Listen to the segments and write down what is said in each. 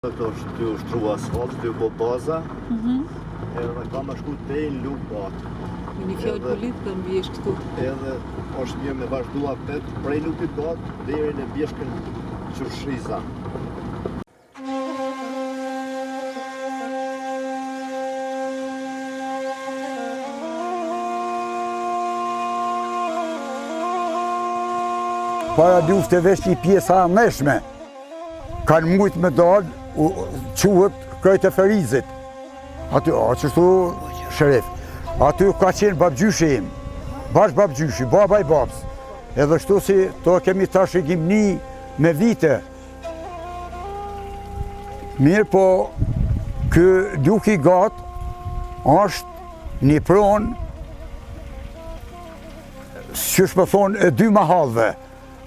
Këto është tu u shtru asfalt, tu u bo baza, mhm. edhe ka me shku deri në Lug Gatë. Me një fjalë po lidh në bjeshkë këtu. Edhe është mirë me vazhdu apet prej Lugit Gatë deri në bjeshkën Qërshiza. Para lufte veç një pjesa e mëshme, Kanë mujtë me dalë, quhet krejt e Ferizit. Aty, a qështu, Sherif, aty ka qenë babgjyshi im, bash babgjyshi, baba i babës. Edhe shtu si to kemi trashëgimni me vite. Mirëpo, ky Luki i Gatë është një pronë, qysh me thonë, e dy mahallëve.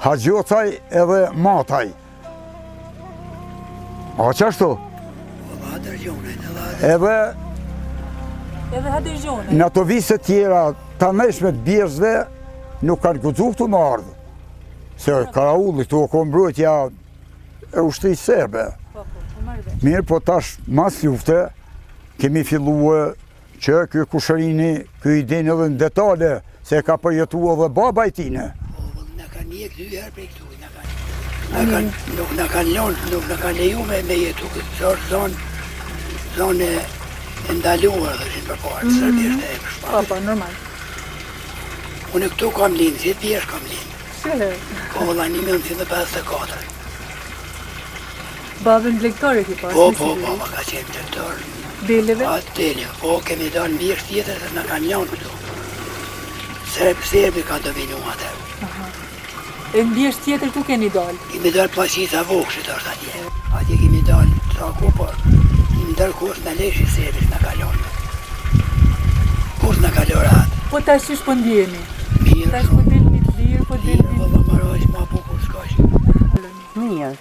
Haxhocaj edhe Mataj. A qashtu? Edhe Edhe Hadërgjonaj. Në ato vise tjera të anëshme të bjeshkëve nuk kanë guxu këtu me ardhë. Se karaulli këtu o konë mbrojtja e ushtrisë serbe. Po, po, po Mirë, po tash mas lufte kemi fillue Që ky kushërini, ky i din edhe në detale, se e ka përjetu edhe baba i tine. Po, po, na kanë hjek dy herë prej këtu, na kanë, na kanë, nuk na kanë lonë, nuk na kanë leju me, me jetu këtë, se është zonë, zonë e, e ndaluar dhe ishin përpara, mm -hmm. serbisht e shpa. Po, po, normal. Unë këtu kam lind, si bjeshkë kam lind. Si? Po, vëlla, 1954. Babën blegtor e ki pas, Po, po, baba ka qenë blegtor. Deleve? A, deleve, po, kemi dalë në bjeshkë tjetër se na kanë lënë këtu. Serb, serbi ka dominu atë. Aha. E në bjeshkë tjetër ku keni dalë? Kemi dalë Pllaqica e Vokshit është atje. Atje kemi dalë të ku, por ndërkohë s'na lejshi serbi s'na ka lënë. Kur s'na ka lënë atë? Po tash qysh po ndjeheni? Mirë, Tash po dilni të lirë, po dilni... Mirë, vëlla, maroj, ma bukur s'ka që. Mirë.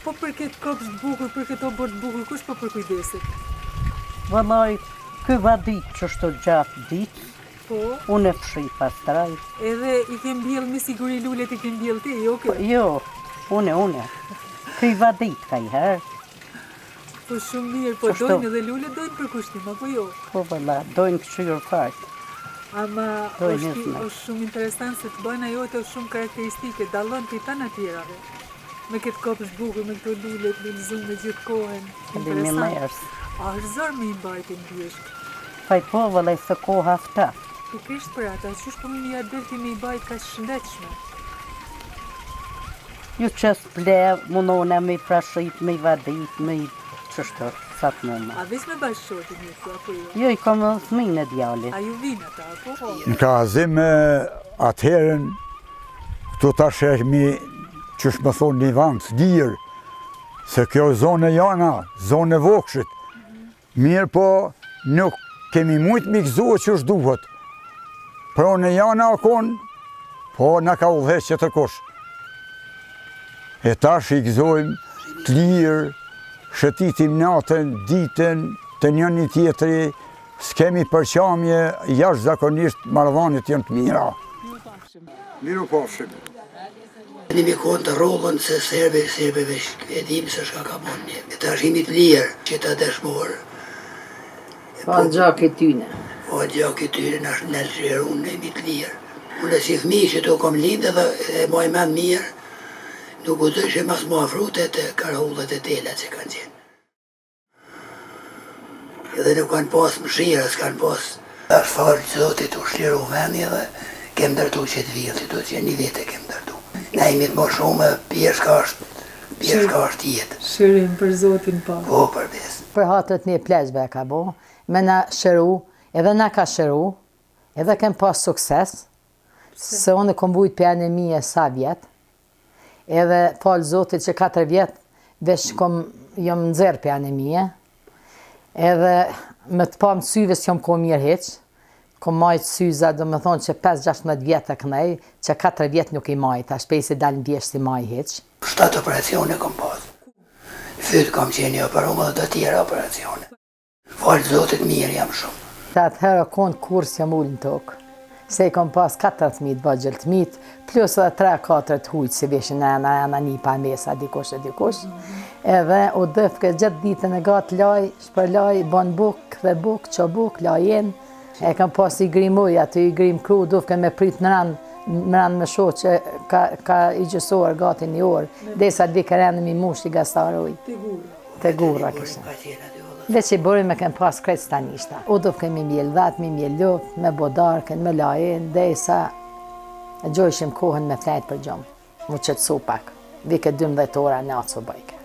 Po për këtë kopsht të bukur, për këtë oborr të bukur, kush po përkujdeset? Vëllai, ky vadit qështu gjatë ditës, Po. unë e fshij pastroj. Edhe i ke mbjell me siguri lulet i ke mbjell ti, jo ky? Jo, une, une. Ky i vadit kajherë. Po shumë mirë, po dojnë edhe lulet dojnë përkushtim, apo jo? Po vëlla, dojnë këqyrë fort. Ama është, është shumë interesant se të bëjna jote është shumë karakteristike, dallon prej tana tjerave. Me këtë kopsht bukur, me këto lule të lulëzume gjithë kohën. Interesant. A është zor me i mbajtë në bjeshkë? Paj po, vëllai, se koha ftohtë. Pikërisht për ata, qysh po ia del ti me i bajtë kaq shëndetshme? Ju qes pleh, mundohna me i prashit, me i vadit, me i qështu, sa të mundna. A veç me bashkëshortin je këtu, apo jo? Jo, i kam edhe fëmijën e djalit. A ju vinë ata, apo? Në krahasim me atëherën, Këtu tash jemi, qysh me thonë, një vend të lirë, se kjo zonë e jana, zonë e Vokshit. Mirëpo, nuk kemi mujtë m'i gëzu qysh duhet. Pronë e jana o konë, po na ka udhëheq tjetërkush. E tash i gëzojmë të lirë, shëtitim natën, ditën, te njëni tjetri, s'kemi përçamje, jashtëzakonisht marrëdhaniet janë të mira. Mirupafshim. Ne me konë të rrollën se serbi, serbi veç e dim se shka ka bon ne. E tash jemi të lirë, që ta dëshmorë. Falë gjakit tyne. Falë gjakit tyne, na na lirun, ne jemi të lirë. Unë si fëmijë që tu kom lindë edhe e maj mend mirë, nuk guxojshim as m'u afru te te karaullat e telat që kanë qenë. Edhe nuk kanë pas mëshirë, s'kanë pas. Tash falë Zotit u shliru veni edhe kem ndërtu qëtë vilë, që do të qenë një vjet e kem ndërtu. Na jemi të moshume, bjeshka është, bjeshka është jetë. Shërim për Zotin po. Po, për besë. Për hatër të ne pleqve e ka bo, me na shëru, edhe na ka shëru, edhe kem pas sukses, se unë kom vujt prej anemie sa vjet, Edhe falë Zotit që 4 vjet veç kom jom nxjerr prej anemie. Edhe me të pamë syve s'jom ko mirë hiç. Kom majtë syza, do me thonë që 5-16 vjet e kënej, që 4 vjet nuk i maj, tash pej se dalë në bjeshkë s'i maj hiç. 7 operacione kom pas. Në fyt kom qenë i operum edhe do tjera operacione. Falë Zotit mirë jam shumë. Se atëherë o konë kurrë s'jam ulë në tokë, se i kom pas 4 fëmijë të vogjël të mitë, plus edhe 3-4 të hujtë që vishin në ena ena nipa e mesa dikush e dikush. Edhe u dëfke gjithë ditën e gatë laj, shpërlaj, bon bukë, kthe bukë, ço bukë, laj enë. E kam pas i grim ujë, aty i grim kru, dufke me prit në rend, në rend me shoh që ka, ka i gjysë gati një orë, derisa të vike rendi mi mush i gastar ujë. Te gurra. Te gurra kisha. Veç i burim me kem pas krejt stanishta. U dufke mi mjel dhet, mi mjel lopë, me bo darkën, me la enë, derisa e gjojshim kohën me flejt për gjumë. Mu qetësu pak. Vike 12 ora natë s'u bajke.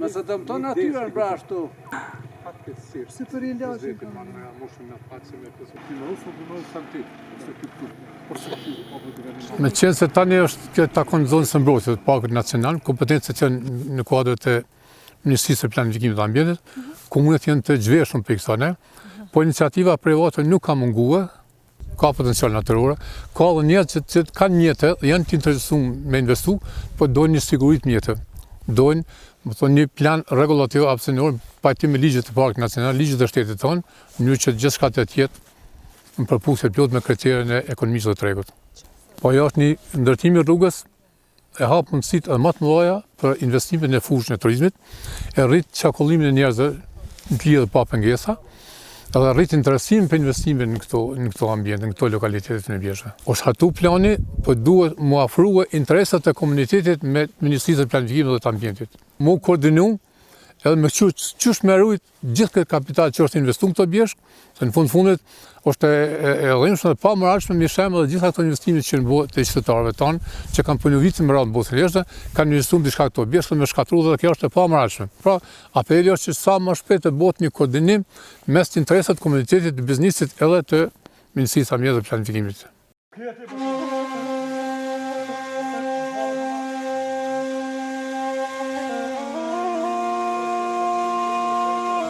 Mëse dëmton natyrën pra ashtu. Si për ilaqin ka. Me qenë se tani është kjo takon zonës së mbrojtur të parkut nacional, kompetencat janë në kuadër të Ministrisë së Planifikimit dhe Ambientit, komunat janë të zhveshur prej kësaj, ne? Po iniciativa private nuk ka munguar, ka potencial natyrore, ka edhe njerëz që, që kanë mjete, janë të interesuar me investu, po dojnë një siguri të mjeteve. Dojnë, me thonë, një plan rregullativ hapësinor, pajtim me ligjet e parkut nacional, ligjet e shtetit tonë, në mënyrë që gjithçka të jetë në përputhje të plotë me kriterin e ekonomisë dhe tregut. Po ajo është një ndërtimi i rrugës e hap mundësitë edhe më të mëdha për investime në fushën e turizmit, e rrit qarkullimin e njerëzve në të lirë dhe pa pengesa, edhe rrit interesimin për investime në këto në këto ambiente, në këto lokalitete të bjeshkëve. Është hartu plani, po duhet mu afrue interesat e komunitetit me Ministrinë e Planifikimit dhe të Ambientit. Mu koordinu edhe me kqyr qysh me rujt gjithë këtë kapital që është investu në këto bjeshkë, se në fund fundit është e, e, e dhimbshme dhe pamoralshme mi shemb edhe gjitha këto investime që janë bërë të qytetarëve tanë, që kanë punu vite me radhë në botën e jashtme, kanë investuar diçka këto bjeshkë dhe me shkatërru dhe kjo është e pamoralshme. Pra, apeli është që sa më shpejt të bëhet një koordinim mes të interesat të komunitetit, të biznesit edhe të Ministrisë së Ambientit dhe Planifikimit.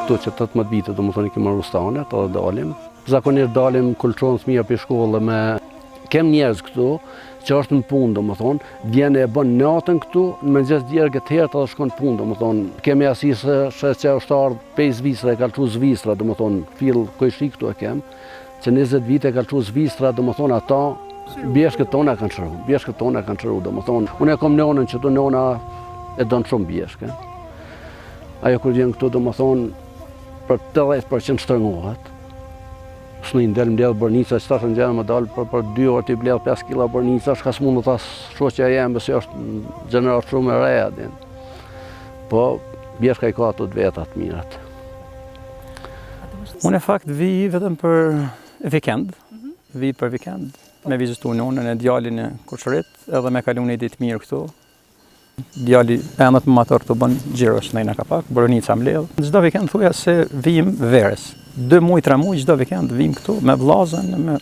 Këtu që 18 vite, domethonë i kemi marrë stanet, edhe dalim. Zakonisht dalim kur lëshohen fëmija prej shkolle me... Kem njerëz këtu, që është në punë, domethonë, vjen e bën natën këtu, në mëngjes djerget herët edhe shkon në punë, domethonë. Kemi asisë që që është ardhë pej Zvicra, e ka lëshu Zvicra, domethonë, fill kojshi këtu e kem. Që 20 vite ka lëshu Zvicra, domethonë ata, bjeshkët tona kanë shëru, bjeshkët tona kanë shëru, domethonë, unë e kom nonën që tu nona e donë shumë bjeshkën. Ajo kur vjen këtu, domethonë, për 80% shtrëngohet, s'nin del mbledh bërnica, që tash në më dalë për, për 2 orë t'i mbledh 5 kila bërnica, shka s'mundet as shoqja jeme, se është gjeneratë shumë e re, din. Po, bjeshka i ka ato të vetat mirat. Unë në fakt vi vetëm për vikend, mhm. vi për vikend, me vizitu nonën e djalin e kushërit, edhe me kalu një ditë mirë këtu. Djali endet me motor të bën xhiro shndejna ka pak, boronica mbledh. Çdo vikend thuja se vim verës. 2 muaj, 3 muaj çdo vikend vim këtu me vllazën, me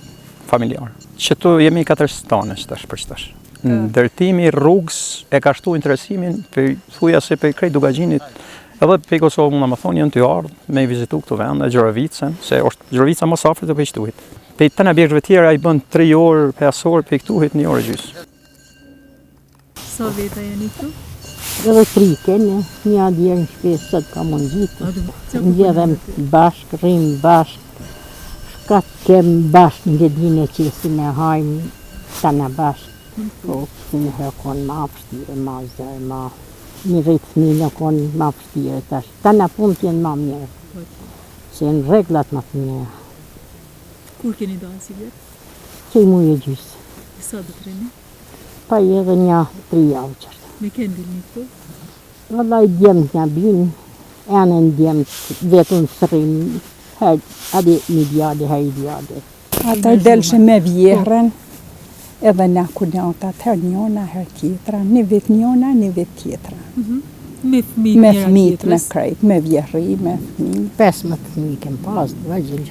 familjar. Qëtu jemi katër stane qëtash për qëtash. Ndërtimi i rrugës e ka shtu interesimin për thuja se për krejt Dukagjinit Edhe prej Kosovë mund me thonë janë tu ardhë me i vizitu këto vende, Gjorovicën, se është Gjorovica më së afërti prej këtuhit. Prej tëna bjeshkëve tjera i bën 3 orë, 5 orë, prej këtuhit një orë e gjysë. Sa veta jeni këtu? Edhe tri kemi, një djerë në shpi, sot ka mund gjitë. Mbledhem bashkë, rrim bashkë, shka kem bashkë në godinë e qesim e hajmë, tana bashkë. Po, si një herë konë ma vështirë, ma zor, ma... Mi rrit fëmijë u konë ma vështirë tash. Tana punët janë ma mirë. Se janë rregullat ma të mira. Kur keni dalë sivjet? Qe muj e gjysë. E sa do të rrini? Pa i edhe nja tri javë qashtu. Me kënd dilni këtu? Vallai djemtë na binë, enën djemtë, vetë unë s'rrim, her, adi një djali, her i djali. Ata delshin me vjehrën, edhe na kunatat, herë njona, herë tjetra, një vit njona, një vit tjetra. Mhm. Me fëmijët Me fëmijët, me krejt, me vjehrri, me fëmijë. 15 fëmijë kem pas, të vegjël.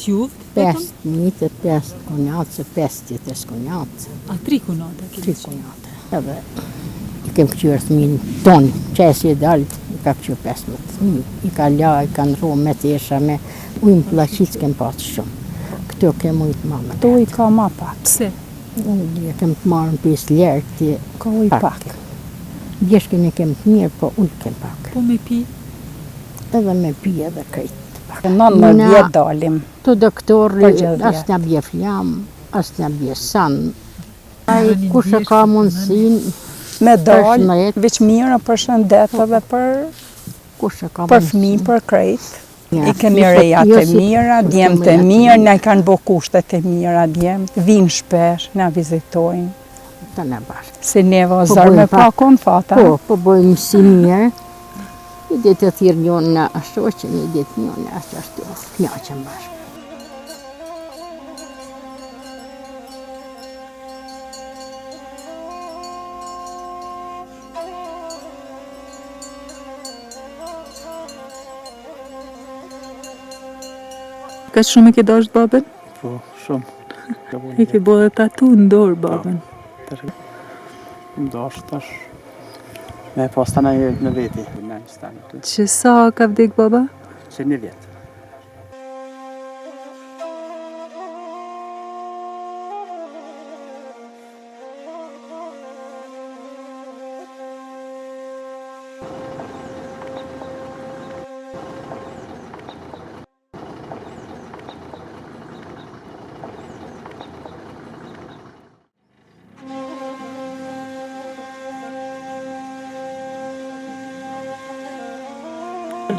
T'juvt, vetëm? 5 fëmijë, 5 kunatëse, 5 tjetër kunatëse. A, tri kunata keni? Tri kunata. Edhe i kem këqyrë fëmijën tonë, që e si e dalë, i ka këqyrë 15 fëmijë. I ka la, i ka ndrru me tesha, me ujë në pllaçicë kem pasë shumë. Këtu kem ujë të ma më Këtu ujë ka ma pak. Pse? Unë e kem të marrë në pjesë ljerë, ti Ka ujë pak. Bjeshkën e kem të mirë, po ujë kem pak. Po me pi? Edhe me pi edhe krejt pak. 19 vjet dalim. Te doktori, as na bje flam, as na bje san. Ai kush e ka mundësinë, Me dal, veç mirë për shëndet edhe për kush e ka për fëmijë, për krejt. I kemi rejat e mira, djemtë e mirë, na i kanë bo kushtet e mira djemtë, vinë shpesh, na vizitojnë. Të në bashkë. Se neve o po zor me pa kon fata. Po, po bojmë si mirë. Një ditë e thirr njëna shoqe, një ditë njëna ashtu ashtu, knaqem bashkë. Kaq shumë e ke dashtë babën? Po, shumë. E ke bo dhe tatu në dorë babën. Po, më dashtë tash. Me pas të në veti. Që sa ka vdek baba? Që një vjetë.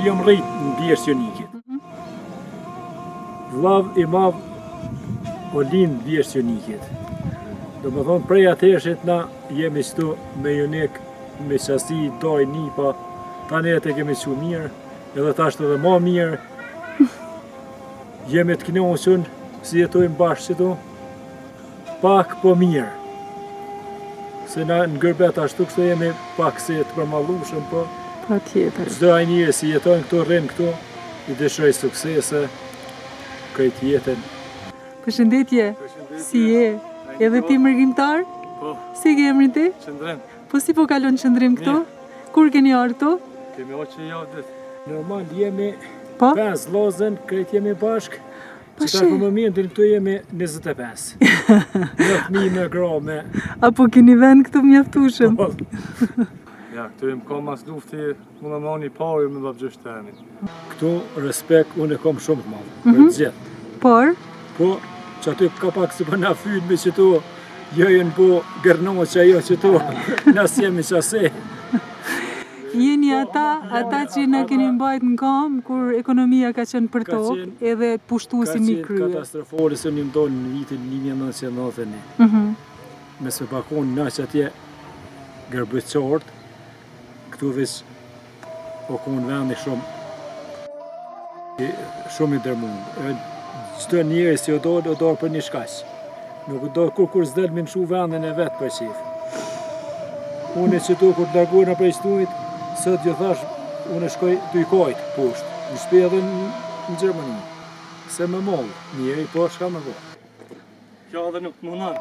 Jam rrit në Bjeshkë Junikit. Mhm. Vllau i madh o lind në Bjeshkë Junikit. Domethonë, prej atëhershit na jemi qëtu me Junik, me qasi, daj, nipa, tani e të kemi qu mirë, edhe tash edhe ma mirë, jemi të knaqun, si jetojmë bashkë qëtu, pak po mirë, se na në gurbet ashtu kështu jemi pak si të përmallushëm, po Patjetër. Çdo ai njeri si jetojnë këtu, rrinë këtu, i dëshiroj suksese, krejt jetën. Përshëndetje, si je? Edhe ti mërgimtar? Po. Si e ke emrin ti? Qëndrim. Po si po kalon Qëndrim këtu? Kur keni ardhur këtu? Kemi ardhur që javë ditë. Normal jemi po? 5 vllazën, krejt jemi bashkë. Po Që për momentin këtu jemi 25. Me fëmijë, me gra, me... A po keni vend këtu mjaftueshëm? Po. Ja, këtu jem ka mas lufti, mund të më i parë me babgjysh temi. Këtu respekt unë e kom shumë të madh, për mhm. të gjithë. Por? Po, që aty ka pak si po na fyjnë me qëtu, jo jenë po gërno që ajo qëtu, na s'jemi qasi. Jeni ata, ata që na keni mbajt në kamë kur ekonomia ka qenë për tokë edhe pushtuesi mi krye. Ka qenë katastrofale se unë jam në vitin 1991. Mm Me se pakon na që atje gërbëqort, këtu veç o konë vendi shumë shumë i dërmun. Çdo njeri si o dalë, o dalë për një shkaq. Nuk do kur kur s'del me lshu vendin e vet për qef. Unë qëtu kur të largohna prej qëtuit, sot ju thash, unë shkoj tuj kajt poshtë, në shpi edhe në, në Gjermani. Se me mollë, njeri po shka me bo. Kjo edhe nuk të munon.